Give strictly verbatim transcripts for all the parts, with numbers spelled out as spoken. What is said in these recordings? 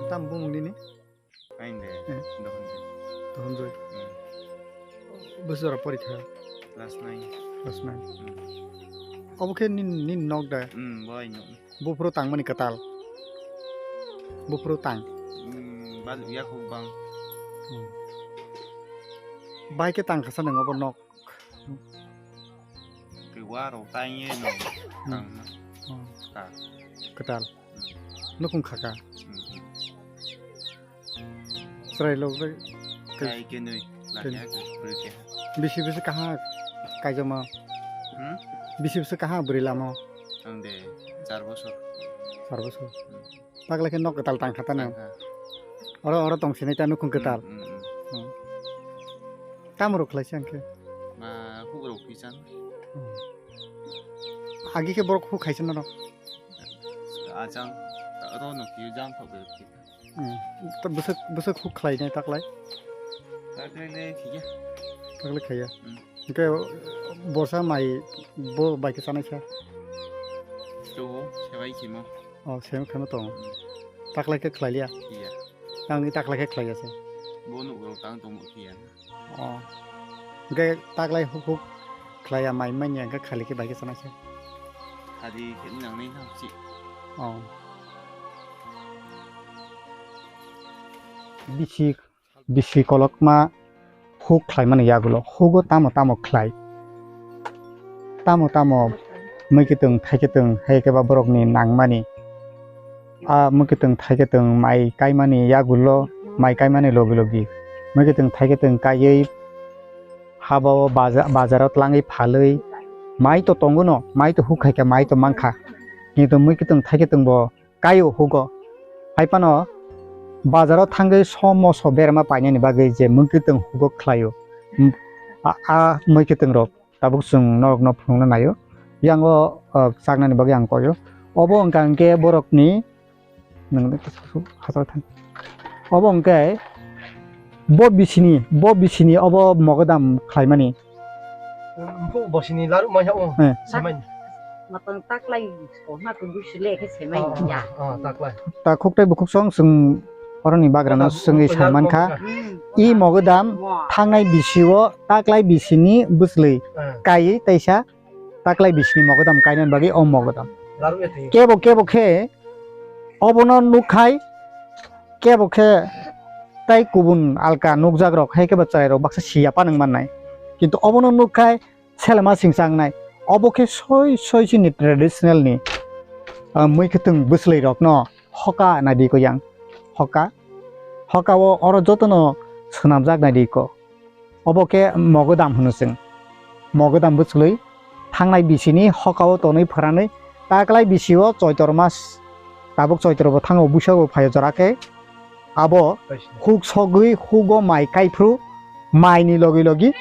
Tam bumung nini? Ainde, Eh. Dohonjoi. Dohonjoi. Hmm. Bwswra porikha? Class nine. Class nine. Hmm. Obo khe nin, nin nok da? Hmm, bai nok. Buphuru tangmani kwtal. Buphuru tang. Hmm, bal yakuk bang. Hmm. Bai khe tangkhasa nang obo nok. Kiwa rok tangye no. Hmm. Tangma. Hmm. Ta. Kwtal. Hmm. Nukhung khaka. Hmm. Chwrai lok bai. Kai kenui, Kenui. Lakya ke, bwrwi keha. Bisi bisi kaha kaijama. Hmm? Bisi bisi kaha bwrwi lama. Ang de, char bosor. Char bosor. Hmm. Takla khe nok kwtal tang kha ta nang. Tang kha. Oro, oro tong sinai ta nukhung kwtal. Hmm, hmm, hmm. Hmm. Tamo rok khlai se ang khe? Ma, huk rok kisa. Hmm. Agi khe borok huk khaisa norok? Ajang, oro no kiyo jang thok bai. Hmm. To bwswk, bwswk huk khlai nai taklai? Taklai le khiya. Taklai khaiya. Hmm. Hwnkhe borsa mai bo bai khe chanai kha? To, sebai khimo. Oh, sem kheno tongo. Hmm. Taklai khe khlai liya? Khiya. Tangni taklai khe khlai ya se? Bo nuk rok tang tong khiya. Oh. Hwnkhe taklai huk huk khlai ya mai manya hwnkhe khali khe bai khe chanai kha? Khali khe nang nai nang si. Oh. Bisi, bisi kolokma huk khlaimani yagulo hugo tamo tamo khlai, tamo tamo mui kwtwng thai kwtwng hai khe ba borokni nangmani, a mui kwtwng thai kwtwng mai kaimani yagulo, mai kaimani logi logi mui kwtwng thai kwtwng kaiwi haba o baja-, bazaro tlangwi phalwi mai to tongo no, mai to huk khaikha, mai to mankha, kintu mui kwtwng thai kwtwng bo kaio hugo. Hai phano bazaro thangwi som moso berma painani bagwi je mui kwtwng hugo khlaio. M-, a, a mui kwtwng rok tabuk chwng norokno phunukna naio. Yang o, o, chaknani bagwi ang koio. Obo wngkha hwnkhe borokni, nwng hachal thang. Obo hwnkhe bo bisini, bo bisini obo mogodam khlaimani. Bukhugo bosini laru mai ha o. Eh. Semai. Matang taklai ko na kundu sile khe semai ya. Ah, taklai. Ta khuk tei bukhuk song chwng oroni bagrano chwngwi sai mankha. Hmm. I mogodam thangnai bisio taklai bisini bwsli kaiwi teisa taklai bisini mogodam kainani bagwi o mogodam. Laru ya twi. Kebo kebo khe obono nukkhai, kebo khe tai kubun alka nukjakrok hai khe ba chwrairok baksa siya panwng mannai. Kintu obono nukkhai selema singsa wngnai. Obo khe soi soi chini traditional ni, ah, mui kwtwng bwswlwi rokno hoka naidi ko yang. Hoka, hoka o oro jotono swnamjak naidi ko. Obo khe mogodam hwno chwng. Mogodam bwswlwi thangnai bisini hoka o tonwi phwranwi taklai bisio Choitor mas, tabuk Choitor bo thango, buisago phaio jora khe. Abo huk sogwi hugo mai kaiphru, maini logi logi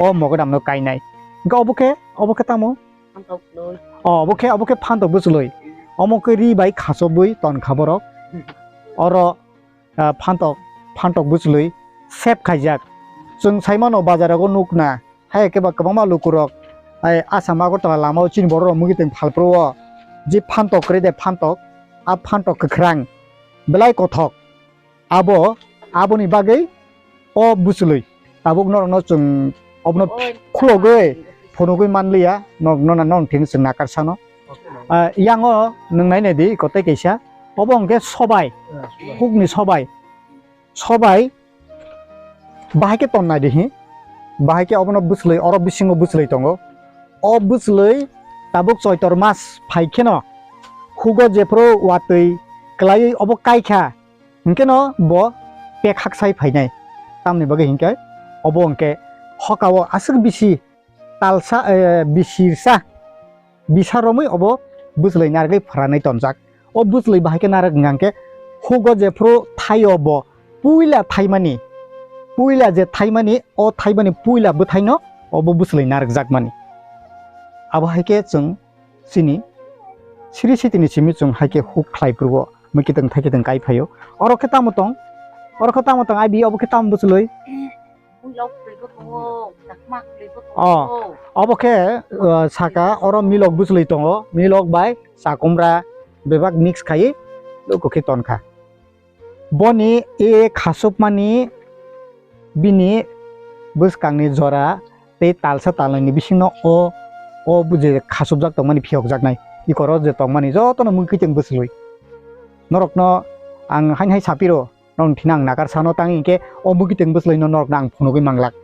o mogodamno kainai. Hwnkhe obo khe, obo khe tamo? Phantok bwchwlwi. O, obo khe, obo khe phantok bwchwlwi. Omo khe ri bai khachobwi ton kha borok. Oro, ah, phantok, phantok bwchwlwi sep khaijak. Chwng sai mano bazar rogo nukna. Hai khe ba kwbangma lukurok, ai, Assam Agartala lama o chini borok rok mui tong phalpro o, je phantok kwrwi de phantok, a phantok kwkhrang, belai kothok. Abo, aboni bagwi o bwchwlwi tabuk norokno chwng obono khulogwi phunugwi manliya, norokno, norokno thwngwi chwng nakar sano. Ah, yang o nwng nai nai di, kotai kaisa, obo hwnkhe sobai, hukni sobai, sobai. Bahai khe ton nai di hi. Bahai khe obono bwchwlwi, oro bisingo bwchwlwi tongo. O bwchwlwi tabuk Choitor mas phai kheno hugo jephru watwi kwlaiwi obo kai kha, hwnkhe no bo pek haksai phainai. Tamni bagwi hinkhe obo hwnkhe hoka o aswk bisi talsa, eh, bisirsa, bisa romwi obo bwchwlwi narwgwi phwranwi tonjak. O bwchwlwi bahai khe narwk hwnkha hwnkhe hugo jephru thaio bo puila thaimani, puila je thaimani, o thaimani puila bwthaino obo bwchwlwi narwkjakmani. Abo hai khe chwng chini siri sitini simi chwng hai khe huk khlai phuru o mui kitwng thai kitwng kai phaio. Oro khe tamo tong, oro khe tamo tong, ai bi obo khe tamo bwchwlwi. Milok bwlwi bo tongo, chakma bwlwi bo tongo. Oh, obo khe, uh, saka oro milok bwchwlwi tongo, milok bai chakumra bebak mix khai luku khe tonkha. Boni e khasukmani bini bwskangni jora tei talsa talnwini bisingno o, o je khasukjak tongmani phiyokjaknai, ikoro je tongmani jotono mui kwtwng bwchwlwi. Norokno ang haini hai sapiro, norokni thani ang nakar sano tang hinkhe o mui kwtwng bwchwlwino norokno ang phunugwi manglak.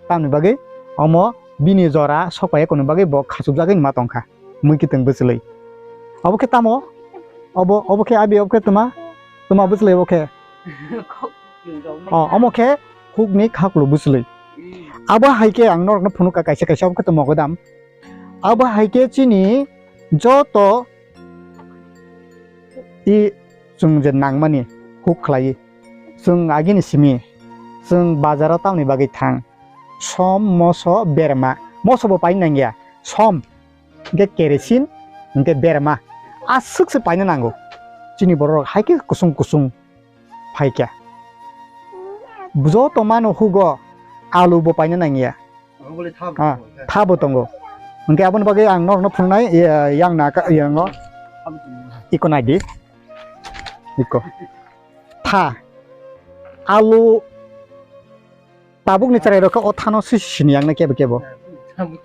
Tamni bagwi omo bini jora sokpai ekoni bagwi bo khasukjagwi ma tongkha. Mui kwtwng bwchwlwi. Obo khe tamo? Obo, obo khe abi, obo khe tma? Tma bwchwlwi obo khe? Kok kwrwng rok. Oh, omo khe hukni khaklu bwchwlwi. Hmm. Abo hai khe ang norokno phunukha kaisa kaisa obo khe tamo godam. Abo hai khe chini joto i chwng je nangmani huk khlai. Chwng agini simi, chwng bazaro tamni bagwi thang. Som, moso, berma. Moso bo paina nangya. Som, hwnkhe kerosin, hwnkhe berma. Aswk se paina nango. Chini borok hai khe kusung kusung phaikha. Joto mano hugo alu bo paina nangya. Ang bole tha bo Ah, tongo, tha bo tongo. Hwnkhe aboni bagwi ang norokno phunuknai, ya-, yang na ka, yango. Tha bo tongo. Iko naidi. Iko. Tha. Alu Tabukni chwrairok khe o thano swi sini yang na kebo kebo.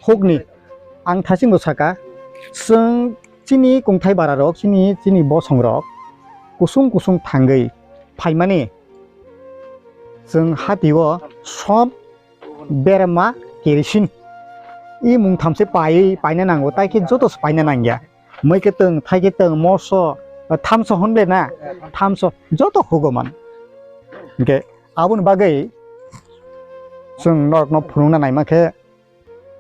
Hukni. Ang thasingbo saka, chwng chini kungthai bararok, chini, chini bosongrok kusung kusung thangwi phaimani, chwng hatio som, berma, kerosin, i mung thamse pai, paina nango, tai khe joto se paina nangya. Mui kwtwng, thai kwtwng, moso, thamso hwn ble na? Thamso, joto hugo man. Hwnkhe aboni bagwi chwng norokno phunukna naima khe,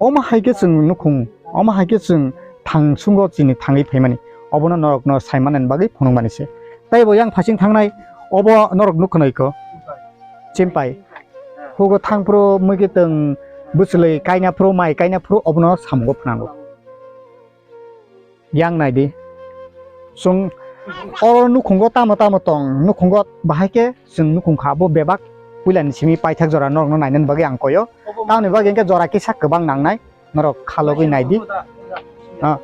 omo hai khe chwng nukhung, omo hai khe chwng thangsungo chini thangwi phaimani, obono norokno saimanani bagwi phunukmani se. Tei bo yang phasing thangnai, obo norok nukha nai kho, chimpai. Hugo thangphuru mui kwtwng bwchwlwi kaina phuru, mai kaina phuru, obono samungo phnango. Yang nai di. Chwng oro nukhungo tamo tamo tong, nukhungo bahai khe chwng nukhung kha, abo bebak puilani simi paithak jora norokno nainani bagwi ang koyo. Tamoni bagwi hwnkhe jora kisa kwbang nangnai, norok khalogwi nai di. Ah,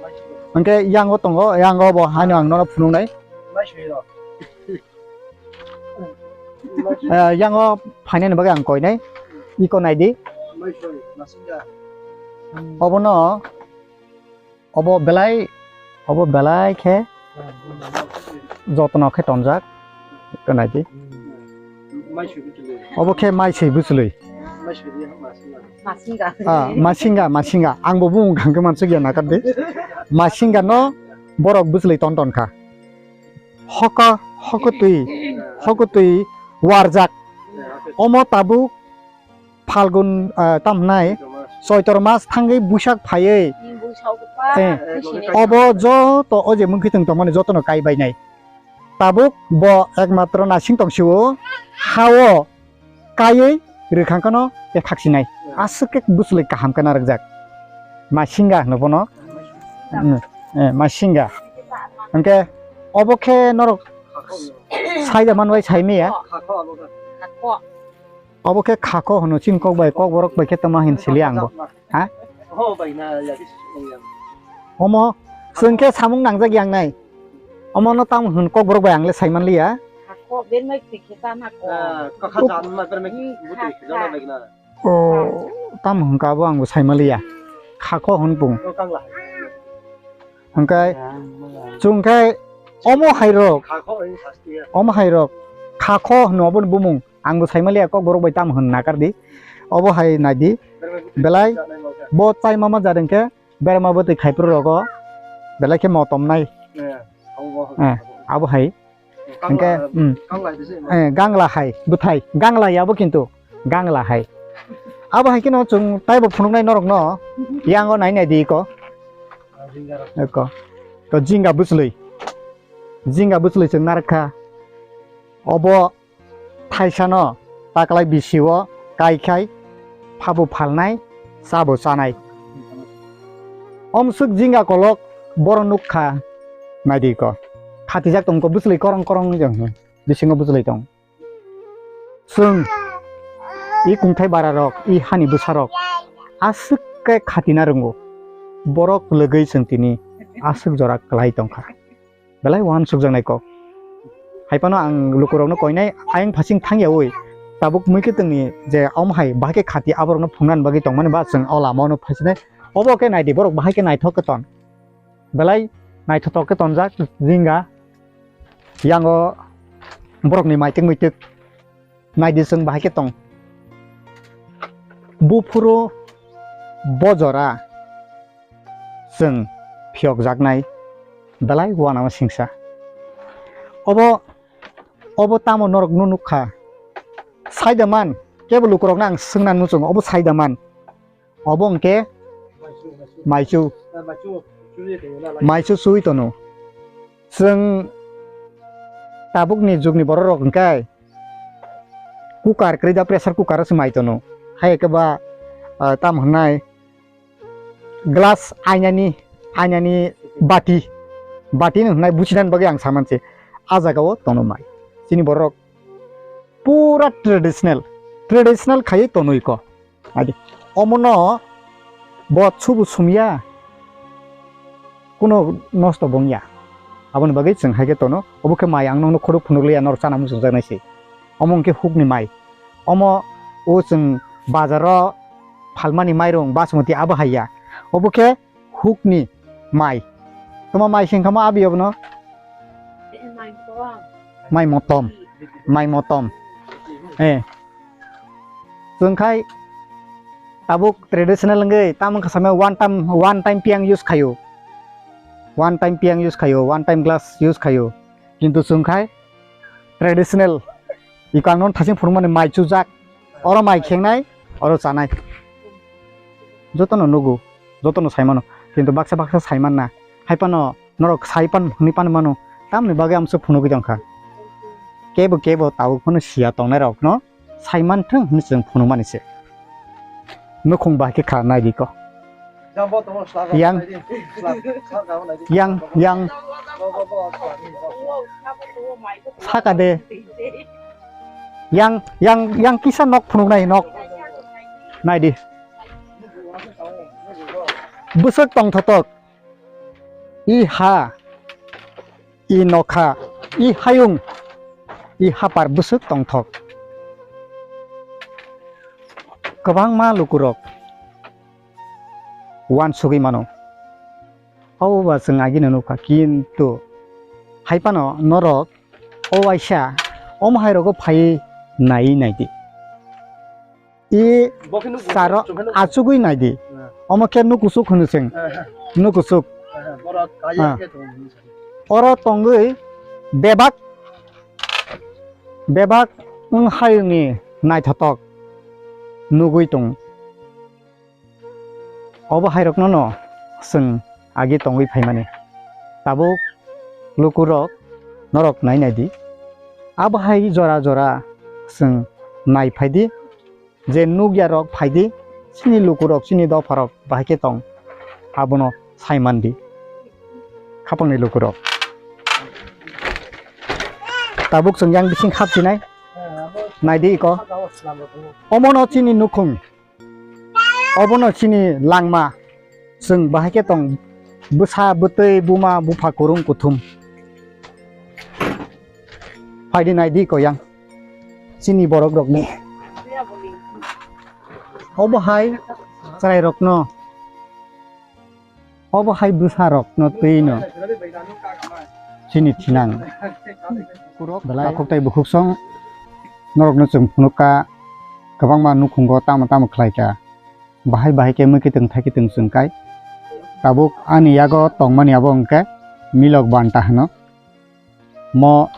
hwnkhe yango tongo, yango bo haino ang norok phunuknai. Eh, yango phainani bagwi ang koinai, iko nai di. Obono Obo belai, obo belai khe jotono khe tonjak. Khe nai di. Obo khe mai swi bwchwlwi. Masinga. Ah, masinga, masinga. Ang bo bumung kang khe mansuk ya nakar di. Masinga no borok bwchwlwi ton ton kha. Hoko, hoko twi, hoko twi warjak. Omo tabuk Phalgun, ah, tam hwnai, Choitor mas thangwi Buisak phaiwi. Hmm, Buisak pa, eh, Buisak. Obo joto o je mungkhi tong tongmani jotono kai bainai. Tabuk bo ekmatro nasing tong sio, hao kaiwi rwkhang kheno ethak sinai. Aswk khe bwchwlwi kaham khe narwkjak. Masinga hwno bono. Hmm, eh, masinga. Hwnkhe obo khe norok saida manbai saimaya. Obo khe khakho hwno chini kok bai, kokborok bai khe tamo hin sili ang bo. Ha? Oh, bai na ya di sung ya. Omo chwng khe samung nangjak yang nai. Omo no tamo hwn kokborok bai ang le sai man liya. Khakho ben mai khe khe ta na ko. Ah, kakha jan ma per me buti khe jana bai na. O, tamo hwn ka bo ang bo sai man liya. Khakho hwn pung. Ko kang la. Hwnkhe chwng khe omo hai rok. Khakho hwn sasti ya. Omo hai rok. Khakho hwn obo ni bumung. Ang bo saimaliya kokborok bai tamo hwn nakar di. Obo hai nai di. Belai bo chai mama jadeng khe berma bwtwi khai phuru rogo belai khe motom nai. Eh, abo hai. Hwnkhe, hmm. Eh, gangla hai bwthai. Gangla ya bo kintu. Gangla hai. Abo hai kheno chwng taibo phunuknai norokno. Yango nai nai di ko. Ko. Ko jinga bwchwlwi. Jinga bwchwlwi chwng narwkha. Obo thaisano taklai bisio kaikhai phabo phalnai, chabo chanai. Omswk jinga kolok boro nukha naidi ko. Khatijak tongko bwchwlwi korong korong wng tong, bisingo bwchwlwi tong. Chwng I kungthai bara rok, i hani bwsa rok aswk khe khatina rwngo. Borok lwgwi chwng tini aswk jora kwlai tongkha. Belai uansukjaknai kok. Hai phano ang lukurokno koinai ayang phasing thangyawi tabuk mui khe tongni je omo hai bahai khe khati aborokno phungnani bagwi tongmani ba chwng o lama ono phaisinai. Obo khe naidi borok bahai khe naithok khe ton. Belai naithotok khe tonjak jingga. Yango borokni maitik muitik. Naidi chwng bahai khe tong. Buphuru bojora chwng phiyokjaknai belai uanama singsa. Obo, obo tamo norok no nukha? Saida man, kebo lukurokno ang swngna muchungo, obo saida man. Obo hwnkhe maichu. Maichu sui tono. Chwng tabukni jugni bororok hwnkhe cooker kwrwi da, pressure cooker o se mai tono. Hai khe ba, ah, tamo hwnai glass ainani, ainani bati, bati no hwnai buchinani bagwi ang samanse. A jaga o tono mai. Chini bororok pura traditional, traditional khaiwi tonwi ko. Adi, omono bo subu sumya, kuno nosto bongya. Aboni bagwi chwng hai khe tono, obo khe mai ang nokno khorok phunukliya, norok chana muchungjaknai se. Omo hwnkhe hukni mai. Omo o chwng bazaro phalmani mairung basmati abo hai ya. Obo khe hukni mai. Toma mai sengkha ma abi obono? Mai motom. Mai motom. Eh. Chwng khai tabuk traditional wngwi tamo kha samya one time, one time piang use khaio. One time piang use khaio, one time glass use khaio. Kintu chwng khai traditional. Iko ang nono thasing phunukmani mai chujak. Oro mai khengnai, oro chanai. Jotono nugo, jotono saimano. Kintu baksa baksa saimanna. Hai phano norok sai pan hwnwi pan mano. Tamni bagwi amsuk phunugwi tongkha. Kebo kebo tabuk phano siya tongnairokno saimanthwng hwnwi chwng phunukmani se. Nukhung bai khe kha naidi ko. Yang, yang, yang saka de. Yang, yang, yang kisa nok phunuknai nok. Naidi. Bwswk tongthotok. I ha, i nokha, i hayung, i hapar bwswk tongthok. Kwbangma lukurok uansugwi mano. Obo ba chwng agini nukha, kintu hai phano norok o waisa omo hai rogo phaiwi naiwi naidi. I saro achugwi naidi. Omo khe nukusuk hwnwi chwng. Nukusuk. Ah. Oro tongwi bebak, bebak wng hayungni naithotok nugwi tongo. Obo hairokno no chwng agi tongwi phaimani. Tabuk lukurok norok nai naidi. Abo hai jora jora chwng nai phaidi. Je nukya rok phaidi, chini lukurok, chini dopharok bahai khe tong, abono sai mandi. Khapangni lukurok. Tabuk chwng yang bising hapsinai. Naidi iko. Omono chini nukhung. Obono chini langma. Chwng bahai khe tong bwsa, bwtwi, buma, bupha, kwrwng, kuthum. Phaidi naidi ko yang. Chini borok rokni. Obo hai chwrai rokno. Obo hai bwsa rokno twi no. Chini thinang. Belai takhuk tai bukhuk song norokno chwng phunukha kwbangma nukhungo tamo tamo khlaikha. Bahai bahai khe mui kiting thai kiting chwng kai. Tabuk ani yago tongmani abo hwnkhe milok banta hwno. Mo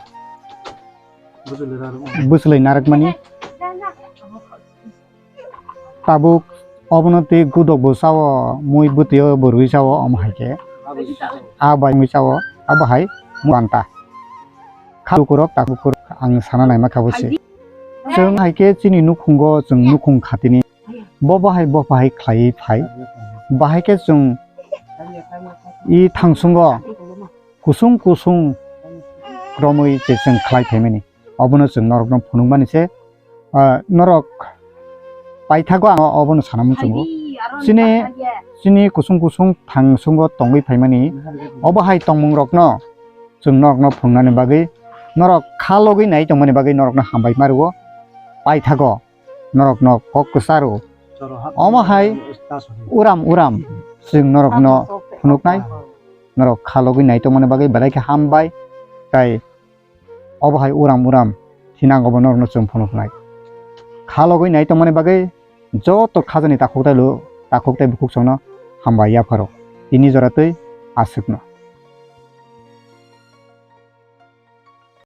bwswlwi narwkmani. Tabuk obono twi gudok bo sao, mui bwtwi o bo rwi sao, omo hai khe. A bai mui sao, abo hai banta. Kha lukurok, takhuk ang sana naima kha bo se. Chwng hai khe chini nukhungo chwng nukhung khatini. Bo bahai bo bahai khlaiwi phai. Bahai khe chwng i thangsungo kusung kusung romwi je chwng khlai phaimani. Obono chwng norokno phunukmani se, ah, norok Paithago ang obono sana muchungo. Chini, chini kusung kusung thangsungo tongwi phaimani obo hai tongmungrokno chwng norokno phunuknani bagwi norok kha logwi nai tongmani bagwi norokno hambai ma rwo. Paithago norokno kok kwcharo. Omo hai uram uram chwng norokno phunuknai. Norok kha logwi nai tongmani bagwi belai khe hambai. Tai obo hai uram uram thinango bo norokno chwng phunuknai. Kha logwi nai tongmani bagwi joto khajani takhuk tai lu, takhuk tai bukhuk chwngno hambai yapharo. Tini jora twi aswkno.